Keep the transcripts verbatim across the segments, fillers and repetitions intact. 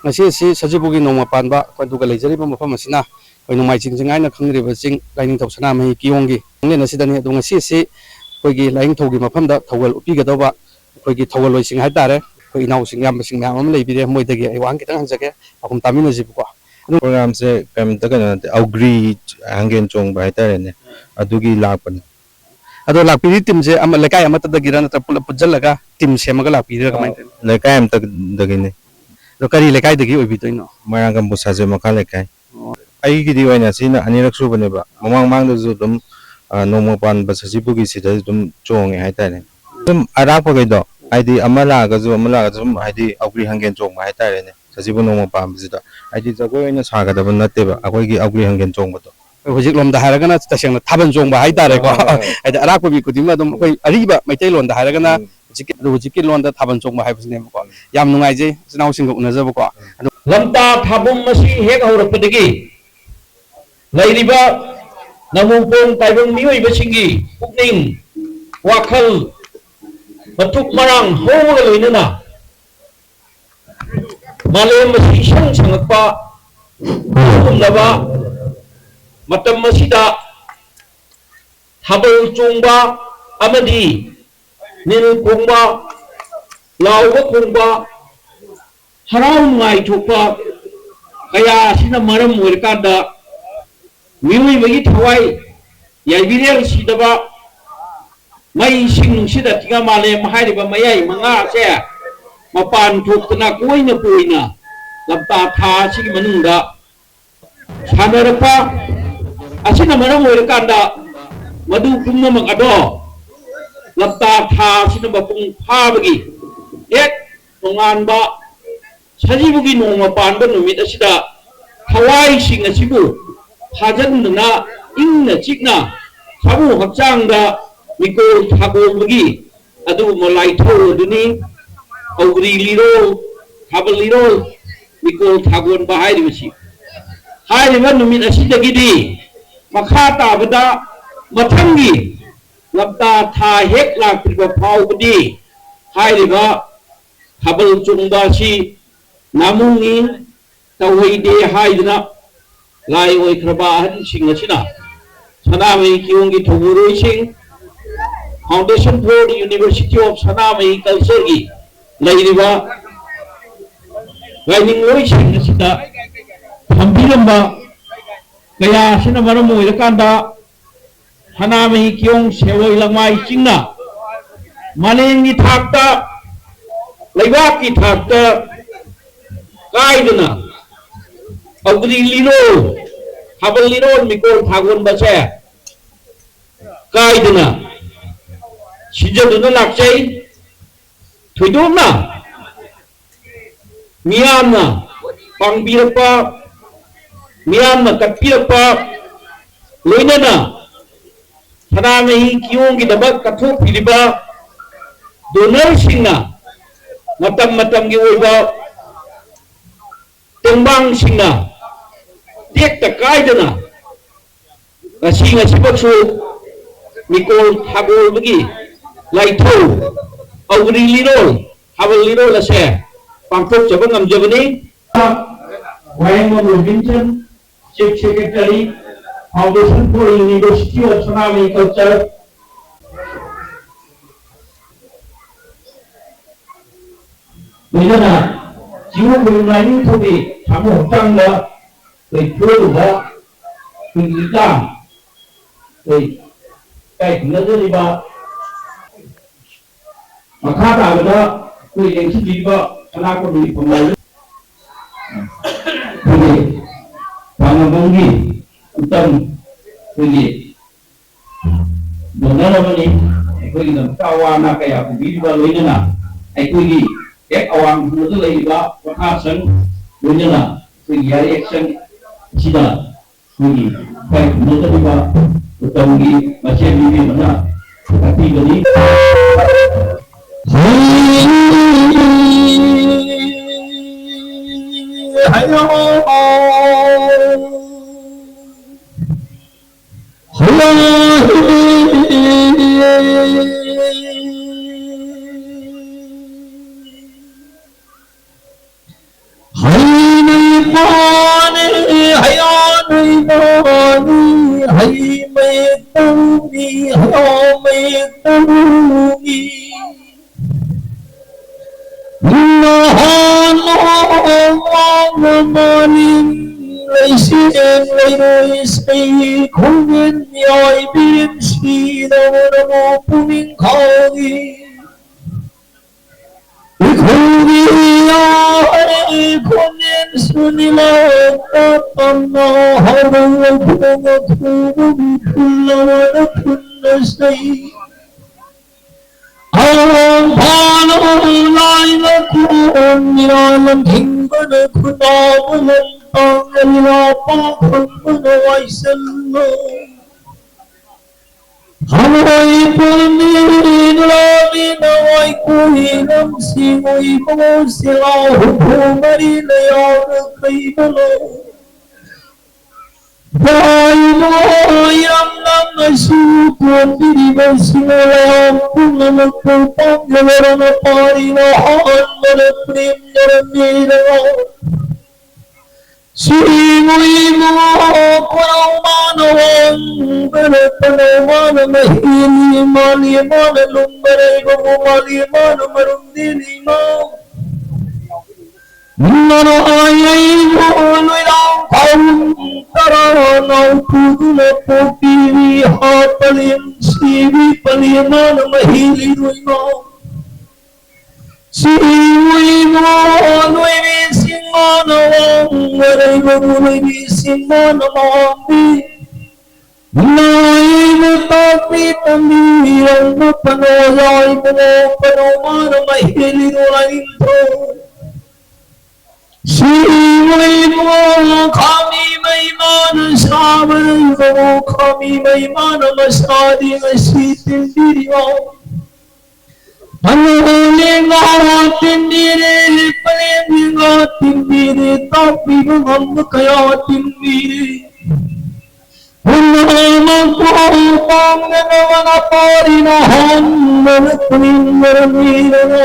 ꯉꯁꯤ ꯑꯁꯤ ꯁꯖꯤꯕꯨꯒꯤ ꯅꯣꯡꯃ ꯄꯥꯟꯕ, ꯑꯩꯈꯣꯏ ꯑꯗꯨꯒ ꯂꯩꯖꯔꯤꯕ ꯃꯐꯝ ꯑꯁꯤꯅ ꯑꯩꯈꯣꯏ ꯅꯣꯡꯃꯥꯏ ꯆꯤꯡꯖꯤꯡ ꯍꯥꯏꯅ ꯈꯪꯅꯔꯤꯕ ꯆꯤꯡ ꯂꯥꯏꯅꯤꯡꯊꯧ ꯁꯅꯥꯃꯍꯤ ꯀꯤꯌꯣꯡꯒꯤ ꯂꯝꯂꯦꯟ ꯑꯁꯤꯗꯅꯤ꯫ ꯑꯗꯣ ꯉꯁꯤ ꯑꯁꯤ ꯑꯩꯈꯣꯏꯒꯤ ꯂꯥꯏꯅꯤꯡꯊꯧꯒꯤ ꯃꯐꯝꯗ ꯊꯧꯒꯜ ꯎꯠꯄꯤꯒꯗꯧꯕ ꯑꯩꯈꯣꯏꯒꯤ ꯊꯧꯒꯜꯂꯣꯏꯁꯤꯡ ꯍꯥꯏꯇꯥꯔꯦ, ꯑꯩꯈꯣꯏ ꯏꯅꯥꯎꯁꯤꯡ, ꯏꯌꯥꯝꯕꯁꯤꯡ ꯃꯌꯥꯝ ꯑꯃ ꯂꯩꯕꯤꯔꯦ꯫ ꯃꯣꯏꯗꯒꯤ ꯑꯩ ꯋꯥꯍꯪ ꯈꯤꯇꯪ ꯍꯪꯖꯒꯦ, ꯄꯥꯎꯈꯨꯝ ꯇꯥꯃꯤꯟꯅꯁꯤꯕꯀꯣ꯫ ꯑꯗꯨꯝ ꯄ꯭ꯔꯣꯒ꯭ꯔꯥꯝꯁꯦ ꯀꯩꯝꯇ ꯀꯩꯅꯣ ꯅꯠꯇꯦ, ꯑꯧꯒ꯭ꯔꯤ ꯍꯥꯡꯒꯦꯟ ꯆꯣꯡꯕ ꯍꯥꯏꯇꯥꯔꯦꯅꯦ, ꯑꯗꯨꯒꯤ ꯂꯥꯛꯄꯅꯦ꯫ ꯑꯗꯣ ꯂꯥꯛꯄꯤꯔꯤ ꯇꯤꯝꯁꯦ ꯑꯃ, ꯂꯩꯀꯥꯏ ꯑꯃꯠꯇꯗꯒꯤꯔ ꯅꯠꯇ꯭ꯔꯒ ꯄꯨꯂꯞ ꯄꯨꯟꯁꯤꯜꯂꯒ ꯇꯤꯝ ꯁꯦꯝꯃꯒ ꯂꯥꯛꯄꯤꯔꯤꯔꯥ, ꯀꯃꯥꯏꯅ ꯇꯧꯔꯤꯅꯣ? ꯂꯩꯀꯥꯏ ꯑꯃꯠꯇꯗꯒꯤꯅꯤ꯫ ꯑꯗꯣ ꯀꯔꯤ ꯂꯩꯀꯥꯏꯗꯒꯤ ꯑꯣꯏꯕꯤꯗꯣꯏꯅꯣ? ꯃꯣꯏꯔꯥꯡ ꯀꯝꯄꯨ ꯁꯥꯖꯦ ꯃꯈꯥ ꯂꯩꯀꯥꯏ꯫ ꯑꯣ꯫ ꯑꯩꯒꯤꯗꯤ ꯑꯣꯏꯅ ꯁꯤꯅ ꯑꯅꯤꯔꯛ ꯁꯨꯕꯅꯦꯕ꯫ ꯃꯃꯥꯡ ꯃꯃꯥꯡꯗꯁꯨ ꯑꯗꯨꯝ, ꯑ, ꯅꯣꯡꯃ ꯄꯥꯟꯕ ꯁꯖꯤꯕꯨꯒꯤ ꯁꯤꯗ ꯑꯗꯨꯝ ꯆꯣꯡꯉꯦ ꯍꯥꯏꯇꯥꯔꯦ꯫ ꯑꯗꯨꯝ ꯑꯔꯥꯛꯄꯈꯩꯗꯣ, ꯍꯥꯏꯗꯤ ꯑꯃ ꯂꯥꯛꯑꯒꯁꯨ ꯑꯃ ꯂꯥꯛꯑꯒꯁꯨ ꯑꯗꯨꯝ, ꯍꯥꯏꯗꯤ ꯑꯧꯒ꯭ꯔꯤ ꯍꯪꯒꯦꯟ ꯆꯣꯡꯕ ꯍꯥꯏꯇꯥꯔꯦꯅꯦ꯫ ꯁꯖꯤꯕꯨ ꯅꯣꯡꯃ ꯄꯥꯟꯕꯁꯤꯗ, ꯍꯥꯏꯗꯤ ꯖꯒꯣꯏ ꯑꯣꯏꯅ ꯁꯥꯒꯗꯕ ꯅꯠꯇꯦꯕ, ꯑꯩꯈꯣꯏꯒꯤ ꯑꯧꯒ꯭ꯔꯤ ꯍꯪꯒꯦꯟ ꯆꯣꯡꯕꯗꯣ꯫ ꯑꯩꯈꯣꯏ ꯍꯧꯖꯤꯛ ꯂꯣꯝꯗ ꯍꯥꯏꯔꯒꯅ ꯇꯁꯦꯡꯅ ꯊꯥꯕꯜ ꯆꯣꯡꯕ ꯍꯥꯏꯇꯥꯔꯦꯀꯣ꯫ ꯍꯣꯏ, ꯍꯣꯏ, ꯍꯣꯏ꯫ ꯍꯥꯏꯗꯤ ꯑꯔꯥꯛꯄ ꯃꯤ ꯈꯨꯗꯤꯡꯃꯛ ꯑꯗꯨꯝ ꯑꯩꯈꯣꯏ ꯑꯔꯤꯕ ꯃꯩꯇꯩꯂꯣꯟꯗ ꯍꯥꯏꯔꯒꯅ ꯎꯝ꯫ ꯍꯧꯖꯤꯛꯀꯤ, ꯑꯗꯨ ꯍꯧꯖꯤꯛꯀꯤ ꯂꯣꯟꯗ ꯊꯥꯕꯜ ꯆꯣꯡꯕ ꯍꯥꯏꯕꯁꯤꯅꯦꯕꯀꯣ꯫ ꯎꯝ꯫ ꯌꯥꯝ ꯅꯨꯡꯉꯥꯏꯖꯩ ꯏꯆꯤꯟ ꯏꯅꯥꯎꯁꯤꯡꯒ ꯎꯅꯖꯕꯀꯣ꯫ ꯑꯗꯣ ꯂꯝꯇꯥ ꯊꯥꯕꯝ ꯑꯁꯤ ꯍꯦꯛ ꯍꯧꯔꯛꯄꯗꯒꯤ ꯂꯩꯔꯤꯕ ꯅꯃꯨꯄꯣꯡ ꯇꯥꯏꯕꯪ ꯃꯤꯑꯣꯏꯕꯁꯤꯡꯒꯤ ꯄꯨꯛꯅꯤꯡ, ꯋꯥꯈꯜ, ꯃꯊꯨꯞ ꯃꯔꯥꯡ ꯍꯧꯕꯒ ꯂꯣꯏꯅꯅ ꯃꯥꯂꯦꯝ ꯑꯁꯤ ꯏꯁꯪ ꯁꯪꯉꯛꯄ ꯑꯗꯨꯒꯨꯝꯂꯕ ꯃꯇꯝ ꯑꯁꯤꯗ ꯊꯥꯕꯜ ꯆꯣꯡꯕ ꯑꯃꯗꯤ ꯅꯤꯜ ꯈꯣꯡꯕ, ꯂꯥꯎꯕ ꯈꯣꯡꯕ, ꯍꯔꯥꯎ ꯅꯨꯡꯉꯥꯏ ꯊꯣꯛꯄ ꯀꯌꯥ ꯑꯁꯤꯅ ꯃꯔꯝ ꯑꯣꯏꯔꯀꯥꯟꯗ ꯃꯤꯑꯣꯏꯕꯒꯤ ꯊꯋꯥꯏ ꯌꯥꯏꯕꯤꯔꯦꯜ ꯁꯤꯗꯕ ꯃꯩ, ꯏꯁꯤꯡ, ꯅꯨꯡꯁꯤꯠ, ꯑꯇꯤꯌꯥ, ꯃꯥꯂꯦꯝ ꯍꯥꯏꯔꯤꯕ ꯃꯌꯥꯏ ꯃꯉꯥ ꯑꯁꯦ ꯃꯄꯥꯟ ꯊꯣꯛꯇꯅ ꯀꯣꯏꯅ ꯀꯣꯏꯅ ꯂꯝꯇꯥ ꯊꯥ ꯑꯁꯤꯒꯤ ꯃꯅꯨꯡꯗ ꯁꯥꯟꯅꯔꯛꯄ ꯑꯁꯤꯅ ꯃꯔꯝ ꯑꯣꯏꯔꯀꯥꯟꯗ ꯃꯗꯨ ꯄꯨꯝꯅꯃꯛ ꯑꯗꯣ ꯂꯝꯇꯥ ꯊꯥ ꯑꯁꯤꯅ ꯃꯄꯨꯡ ꯐꯥꯕꯒꯤ ꯍꯦꯛ ꯇꯣꯉꯥꯟꯕ ꯁꯖꯤꯕꯨꯒꯤ ꯅꯣꯡꯃ ꯄꯥꯟꯕ ꯅꯨꯃꯤꯠ ꯑꯁꯤꯗ ꯊꯋꯥꯏꯁꯤꯡ ꯑꯁꯤꯕꯨ ꯊꯥꯖꯟꯗꯨꯅ ꯏꯪꯅ ꯆꯤꯛꯅ ꯁꯥꯃꯨ ꯍꯛꯆꯥꯡꯗ ꯃꯤꯀꯣꯜ ꯊꯥꯒꯣꯜꯕꯒꯤ ꯑꯗꯨꯒꯨꯝꯕ ꯂꯥꯏꯊꯧ ꯑꯗꯨꯅꯤ ꯀꯧꯕ꯭ꯔꯤ ꯂꯤꯔꯣꯜ, ꯊꯥꯕꯜ ꯂꯤꯔꯣꯜ, ꯃꯤꯀꯣꯜ ꯊꯥꯒꯣꯟꯕ ꯍꯥꯏꯔꯤꯕꯁꯤ꯫ ꯍꯥꯏꯔꯤꯕ ꯅꯨꯃꯤꯠ ꯑꯁꯤꯗꯒꯤꯗꯤ ꯃꯈꯥ ꯇꯥꯕꯗ ꯃꯊꯪꯒꯤ ꯂꯝꯇꯥ ꯊꯥ ꯍꯦꯛ ꯂꯥꯛꯇ꯭ꯔꯤꯕ ꯐꯥꯎꯕꯗꯤ ꯍꯥꯏꯔꯤꯕ ꯊꯥꯕꯜ ꯆꯣꯡꯕ ꯑꯁꯤ ꯅꯥꯃꯨꯡꯅꯤ ꯇꯧꯍꯩꯗꯦ ꯍꯥꯏꯗꯨꯅ ꯂꯥꯏ ꯑꯣꯏꯈ꯭ꯔꯕ ꯑꯍꯟꯁꯤꯡ ꯑꯁꯤꯅ ꯁꯅꯥꯃꯍꯤ ꯀꯤꯌꯣꯡꯒꯤ ꯊꯧꯕꯨꯔꯣꯏꯁꯤꯡ, Foundation for University of ꯁꯅꯥꯃꯍꯤ Cultureꯒꯤ ꯂꯩꯔꯤꯕ ꯂꯥꯏꯅꯤꯡꯂꯣꯏꯁꯤꯡ ꯑꯁꯤꯗ ꯊꯝꯕꯤꯔꯝꯕ ꯀꯌꯥ ꯑꯁꯤꯅ ꯃꯔꯝ ꯑꯣꯏꯔꯀꯥꯟꯗ ꯁꯅꯥꯃꯍꯤ ꯀꯤꯌꯣꯡ ꯁꯦꯔꯣꯏ ꯂꯪꯃꯥꯏ ꯆꯤꯡꯅ ꯃꯥꯂꯦꯝꯒꯤ ꯊꯥꯛꯇ, ꯂꯩꯕꯥꯛꯀꯤ ꯊꯥꯛꯇ ꯀꯥꯏꯗꯅ ꯑꯧꯒ꯭ꯔꯤ ꯂꯤꯔꯣꯜ, ꯊꯥꯕꯜ ꯂꯤꯔꯣꯜ, ꯃꯤꯀꯣꯜ ꯊꯥꯒꯣꯟꯕꯁꯦ ꯀꯥꯏꯗꯅ ꯁꯤꯖꯗꯨꯅ ꯂꯥꯛꯆꯩ꯫ ꯊꯣꯏꯗꯣꯛꯅ ꯃꯤꯌꯥꯝꯅ ꯄꯥꯡꯕꯤꯔꯛꯄ, ꯃꯤꯌꯥꯝꯅ ꯀꯠꯄꯤꯔꯛꯄ, ꯂꯣꯏꯅꯅ ꯁꯅꯥꯃꯍꯤ ꯀꯤꯌꯣꯡꯒꯤꯗꯃꯛ ꯀꯠꯊꯣꯛꯄꯤꯔꯤꯕ donorꯁꯤꯡꯅ ꯃꯇꯝ ꯃꯇꯝꯒꯤ ꯑꯣꯏꯕ ꯇꯦꯡꯕꯥꯡꯁꯤꯡꯅ ꯇꯦꯛꯇ ꯀꯥꯏꯗꯅ ꯉꯁꯤ ꯉꯁꯤꯃꯛꯁꯨ ꯃꯤꯀꯣꯜ ꯊꯥꯒꯣꯜꯕꯒꯤ ꯂꯥꯏꯊꯧ ꯑꯧꯒ꯭ꯔꯤ ꯂꯤꯔꯣꯜ, ꯊꯥꯕꯜ ꯂꯤꯔꯣꯜ ꯑꯁꯦ ꯄꯥꯡꯊꯣꯛꯆꯕ ꯉꯝꯖꯕꯅꯤ꯫ Wahengbam Robinson, Chief Secretary, Foundation for University of Sanamahi Culture, ꯂꯣꯏꯅꯅ ꯆꯤꯡꯉꯨ ꯈꯨꯔꯨꯝ ꯂꯥꯏꯅꯤꯡꯊꯧꯒꯤ ꯁꯥꯃꯨ ꯍꯛꯆꯥꯡꯗ ꯑꯩꯈꯣꯏ ꯐꯨꯔꯨꯕ ꯑꯩꯈꯣꯏꯒꯤ ꯏꯆꯥ ꯑꯩꯈꯣꯏ ꯏꯀꯥꯏ ꯈꯨꯝꯅꯖꯔꯤꯕ ꯃꯈꯥ ꯇꯥꯕꯗ ꯑꯩꯈꯣꯏ ꯂꯦꯡꯁꯤꯟꯕꯤꯔꯤꯕ ꯁꯅꯥ ꯀꯣꯅꯨꯡꯒꯤ ꯐꯝꯕꯥꯜ ꯑꯩꯈꯣꯏꯒꯤ ꯄꯥꯡꯒꯜꯕꯝꯒꯤ ꯎꯇꯝ ꯑꯩꯈꯣꯏꯒꯤ ꯗꯣꯅꯔ ꯑꯃꯅꯤ꯫ ꯑꯩꯈꯣꯏꯒꯤꯗꯃꯛꯇ ꯑꯋꯥ ꯑꯅꯥ ꯀꯌꯥ ꯄꯨꯕꯤꯔꯤꯕ ꯂꯣꯏꯅꯅ ꯑꯩꯈꯣꯏꯒꯤ ꯍꯦꯛ ꯑꯋꯥꯡ ꯊꯪꯕꯗ ꯂꯩꯔꯤꯕ ꯄꯣꯊꯥꯁꯪ ꯂꯣꯏꯅꯅ ꯑꯩꯈꯣꯏꯒꯤ ꯌꯥꯔꯤ ꯑꯦꯛꯁꯟ ꯑꯁꯤꯗ ꯑꯩꯈꯣꯏꯒꯤ ꯏꯀꯥꯏ ꯈꯨꯝꯅꯖꯔꯤꯕ ꯎꯇꯝꯒꯤ ꯃꯁꯦꯟ ꯅꯨꯄꯤ ꯑꯃꯅ ꯇꯥꯛꯄꯤꯕꯅꯤ꯫ ꯃꯥꯅꯤ, ꯍꯌꯥꯅꯤ, ꯃꯥꯅꯤ, ꯍꯩ ꯃꯌꯦꯛ ꯇꯧꯅꯤ, ꯍꯌꯥ ꯃꯌꯦꯛ ꯇꯧꯅꯤ꯫ ꯅꯍꯥꯟ ꯅꯣꯡꯃ ꯃꯥꯂꯦꯝ ꯂꯩꯁꯦꯝ ꯂꯩꯔꯣꯏ ꯏꯁꯩ ꯈꯣꯡꯖꯦꯜ ꯌꯥꯏꯕꯤ ꯁꯤꯗꯕꯅꯕꯨ ꯄꯨꯛꯅꯤꯡ ꯈꯥꯎꯏ꯫ ꯏꯈꯣꯜꯒꯤ ꯌꯥꯏ ꯈꯣꯟꯖꯦꯜꯁꯨ ꯅꯤꯂꯥ ꯇꯞꯅ ꯍꯧꯔꯒ ꯈꯣꯡ ꯈꯨꯕꯒꯤ ꯐꯨꯜ ꯑꯃꯗ ꯐꯨꯟꯅ ꯁꯩ꯫ ꯑꯋꯥꯡ ꯐꯥꯅ ꯂꯥꯏꯅ ꯈꯨꯔꯨꯝꯃꯤꯔꯥ ꯂꯝꯖꯤꯡꯕꯅ ꯈꯨꯟꯗꯥꯕ ꯂꯝꯇꯥꯡ ꯂꯩꯔꯥ ꯄꯥꯈꯪꯕꯅ ꯋꯥꯏꯁꯪꯅ꯫ ꯍꯋꯥꯏ ꯄꯣꯟꯕꯤ ꯂꯥꯕꯤꯅ ꯋꯥꯏꯀꯨꯏ ꯂꯝꯁꯤꯡ ꯑꯣꯏꯕ ꯁꯦꯂꯥꯎ ꯍꯨꯝꯐꯨ ꯃꯔꯤꯅ ꯌꯥꯎꯅ ꯀꯩꯕꯂꯣ꯫ ꯏꯃꯥ ꯏꯔꯝꯗꯝ ꯑꯁꯤꯕꯨ ꯀꯣꯟꯕꯤꯔꯤꯕ ꯏꯁꯤꯡ ꯃꯌꯥꯝ ꯄꯨꯝꯅꯃꯛꯄꯨ ꯄꯥꯝꯖꯕ ꯃꯄꯥꯔꯤꯅ ꯑꯍꯥꯟꯕꯗ ꯄꯨꯅꯦꯝꯖꯔꯝꯃꯤꯔ꯫ ꯁꯤꯕꯨ ꯏꯃꯥ ꯀꯣꯔꯧ ꯃꯥꯅ ꯋꯥꯡꯕꯅ ꯀꯣꯔꯧ ꯃꯥꯅ ꯃꯍꯦꯜꯂꯤ ꯃꯥꯜꯂꯤ ꯃꯥꯅ ꯂꯨꯝꯕ ꯂꯩꯕꯕꯨ ꯃꯥꯜꯂꯤ ꯃꯥꯅ ꯃꯔꯨꯝꯗꯤꯅꯤ ꯏꯃꯥ꯫ ꯅꯔꯥꯏ ꯂꯣꯏꯔꯥꯡ ꯈꯥꯎ ꯇꯔꯥ ꯅꯥꯎ ꯄꯨꯗꯨꯅ ꯄꯣꯛꯄꯤꯔꯤ ꯍꯥ ꯄꯂꯦꯝ ꯁꯤꯕꯤ ꯄꯂꯦꯝ ꯃꯥꯅ ꯃꯍꯤ ꯂꯤꯔꯣꯏꯃ꯫ ꯁꯤꯔꯣꯏꯃ ꯅꯣꯏꯕꯤ ꯁꯤꯡꯃꯥꯅ ꯋꯥꯡ ꯃꯔꯩꯕꯕꯨ ꯅꯣꯏꯕꯤ ꯁꯤꯡꯃꯥꯅ ꯃꯥꯡꯕꯤ꯫ ꯅꯥꯏꯕ ꯇꯥꯛꯄꯤ ꯇꯝꯕꯤꯔꯝꯕ ꯄꯅꯣ ꯌꯥꯏꯕꯅꯣ ꯄꯅꯣ ꯃꯥꯅ ꯃꯍꯦꯜꯂꯤꯔꯣ ꯂꯥꯏꯅꯤꯡꯊꯧ꯫ ꯁꯤꯔꯣꯏꯃ ꯈꯥꯃꯤ ꯃꯩꯃꯥꯅ ꯁꯥꯕ ꯂꯩꯕꯅꯣ ꯈꯥꯃꯤ ꯃꯩꯃꯥꯅ ꯃꯁꯥꯗꯤ ꯉꯁꯤ ꯇꯤꯟꯕꯤꯔꯤꯔꯣ꯫ ꯄꯅꯣ ꯂꯦꯡꯒꯥ ꯇꯤꯟꯕꯤꯔꯦ ꯄꯂꯦꯝ ꯂꯦꯡꯒꯥ ꯇꯤꯟꯕꯤꯔꯦ ꯇꯥꯛꯄꯤꯕ ꯉꯝꯕ ꯀꯌꯥ ꯇꯤꯟꯕꯤꯔꯦ꯫ ꯄꯨꯝꯅꯃꯛꯄꯨ ꯄꯥꯡꯅꯅꯕ ꯅꯄꯥꯔꯤꯅ ꯍꯥꯟꯕꯅ ꯈꯨꯅꯤꯡ ꯃꯔꯝ ꯏꯔꯒ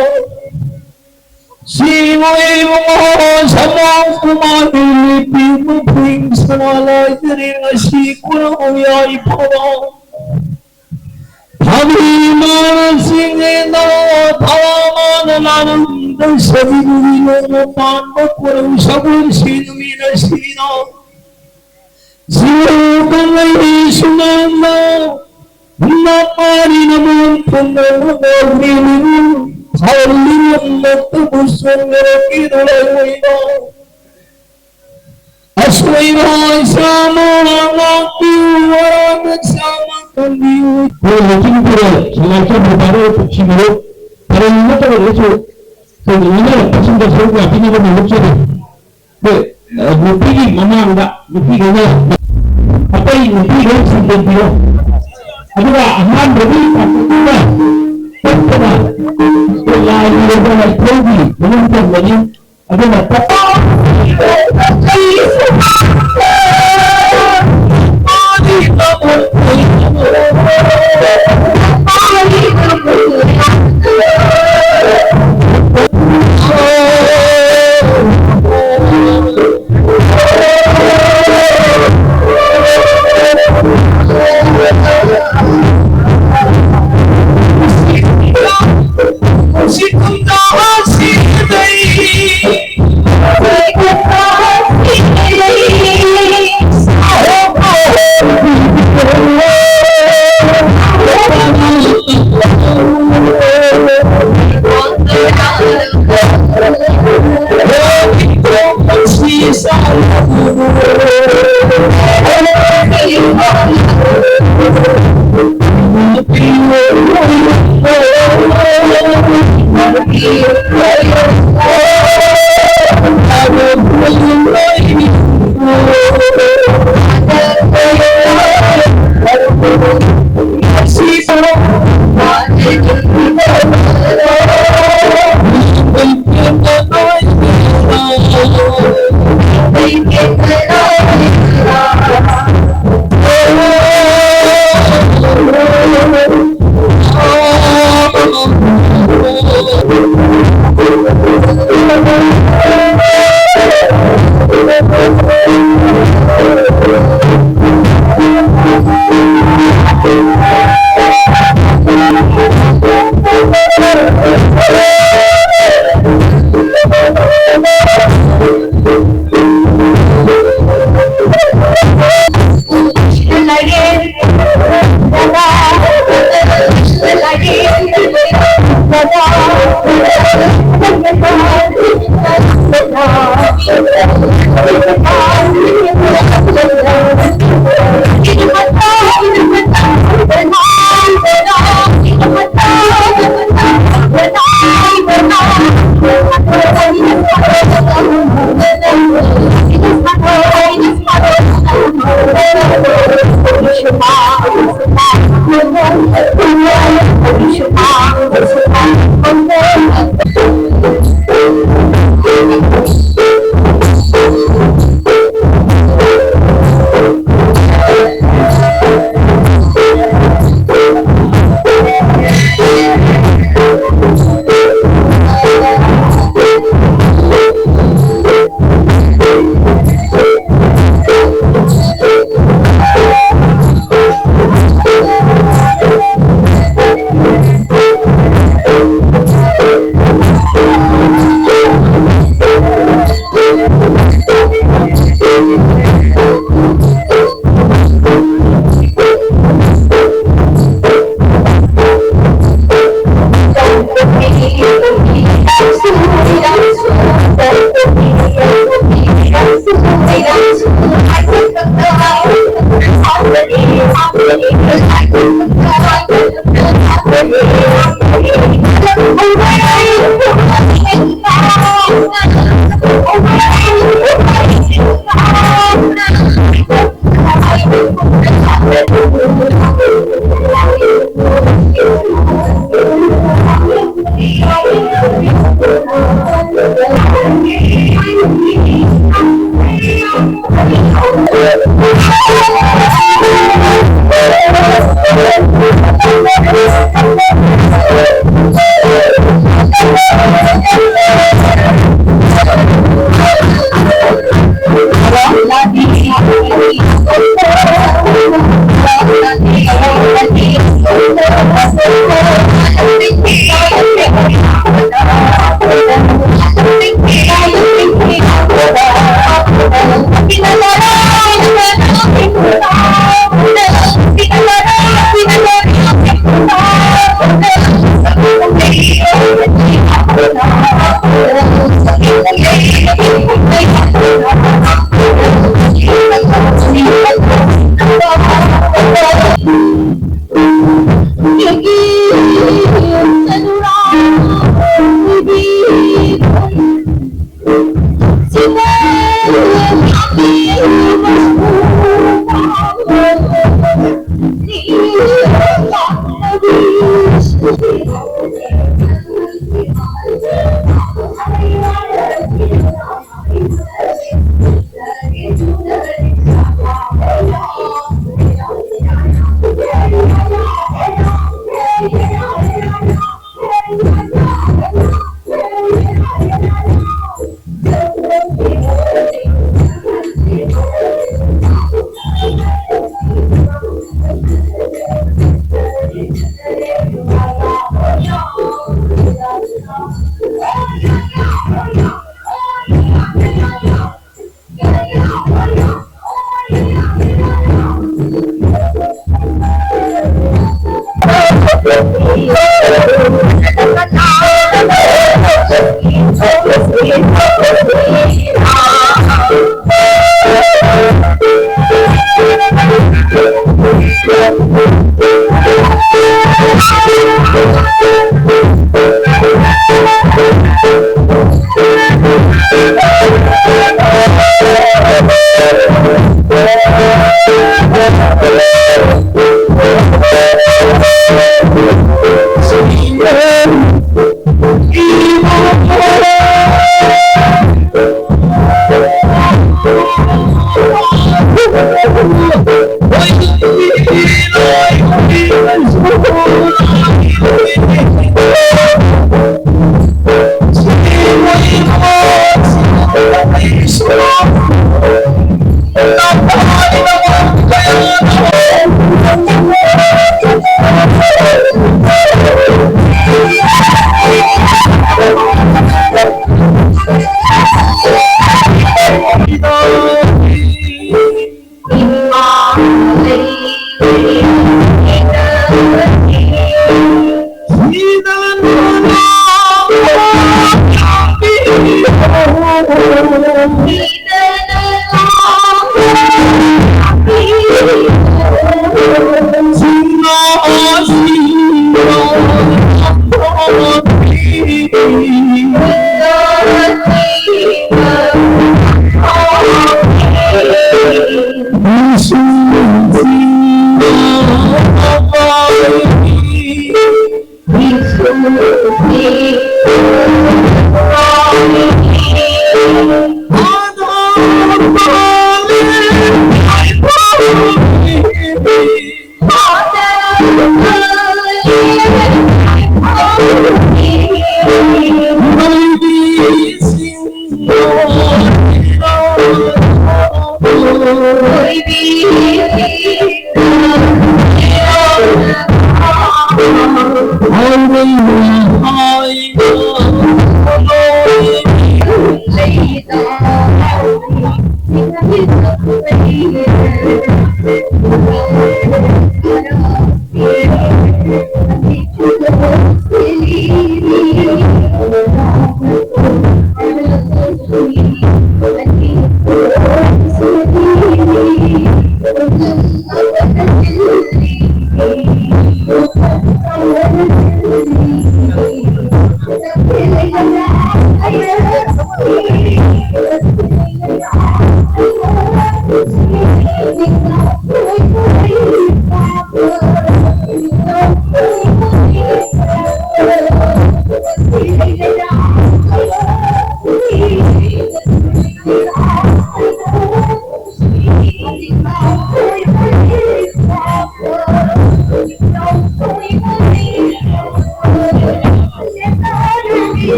ꯁꯤꯕꯨ ꯏꯕꯨꯡꯉꯣ ꯁꯃꯥꯡ ꯄꯥꯜꯂꯤ ꯂꯤꯄꯤ ꯃꯄꯨꯡ ꯁꯅꯥ ꯂꯥꯏꯖꯔꯦ ꯉꯁꯤ ꯈꯨꯔꯥꯎ ꯌꯥꯏꯐꯕ꯫ ꯊꯕꯤ ꯃꯥꯅ ꯆꯤꯡꯉꯦꯅ ꯊꯋꯥ ꯃꯥꯅ ꯂꯥꯂꯝꯗ ꯁꯕꯤꯕꯨꯒꯤ ꯅꯣꯡꯃ ꯄꯥꯟꯕ ꯈꯨꯔꯧ ꯁꯒꯣꯜꯁꯤ ꯅꯨꯃꯤꯠ ꯑꯁꯤꯗ ꯖꯤꯑꯣ ꯀꯪꯂꯩ ꯁꯨꯃꯥꯡꯗ ꯅꯄꯥꯔꯤ ꯅꯃꯣꯟ ꯊꯨꯡꯅ ꯅꯃꯣꯟ ꯊꯥꯎꯂꯤ ꯅꯝꯂꯛꯇꯕꯨ ꯁꯣꯟꯅꯔꯛꯈꯤꯗꯨ ꯂꯩꯉꯣꯏꯕ꯫ ꯑꯁꯣꯏꯕ ꯏꯁꯥꯃꯛ ꯉꯥꯛꯄꯤꯌꯨ, ꯑꯔꯥꯟꯕ ꯏꯁꯥꯃꯛ ꯀꯟꯕꯤꯌꯨ꯫ ꯑꯩꯈꯣꯏ ꯂꯩꯆꯤꯟ ꯇꯨꯔꯦꯜ, ꯁꯉꯥꯏ ꯆꯠꯄ ꯇꯥꯔꯦ, ꯄꯨꯛꯁꯤ ꯃꯔꯨꯞ, ꯄꯔꯦꯡ ꯅꯠꯇꯕꯗꯁꯨ ꯑꯩꯈꯣꯏꯒꯤ ꯂꯣꯏꯅꯔꯛꯄꯁꯤꯡꯗ ꯁꯔꯨꯛ ꯌꯥꯕꯤꯅꯕ ꯅꯣꯂꯨꯛꯆꯔꯤ꯫ ꯑꯩꯈꯣꯏ, ꯑ, ꯅꯨꯄꯤꯒꯤ ꯃꯃꯥꯡꯗ ꯅꯨꯄꯤꯈꯩꯅ ꯑꯇꯩ ꯅꯨꯄꯤꯈꯩ ꯁꯟꯗꯣꯛꯄꯤꯔꯣ꯫ ꯑꯗꯨꯒ ꯑꯍꯥꯟꯕꯒꯤ ꯄꯥꯡꯊꯣꯛꯇꯨꯅ ꯆꯠꯄꯗ ꯑꯩꯈꯣꯏ ꯂꯥꯏ ꯅꯤꯡꯊꯧꯒꯤ ꯃꯅꯨꯡ ꯆꯟꯕꯅꯤ꯫ ꯑꯗꯨꯅ ꯇꯞ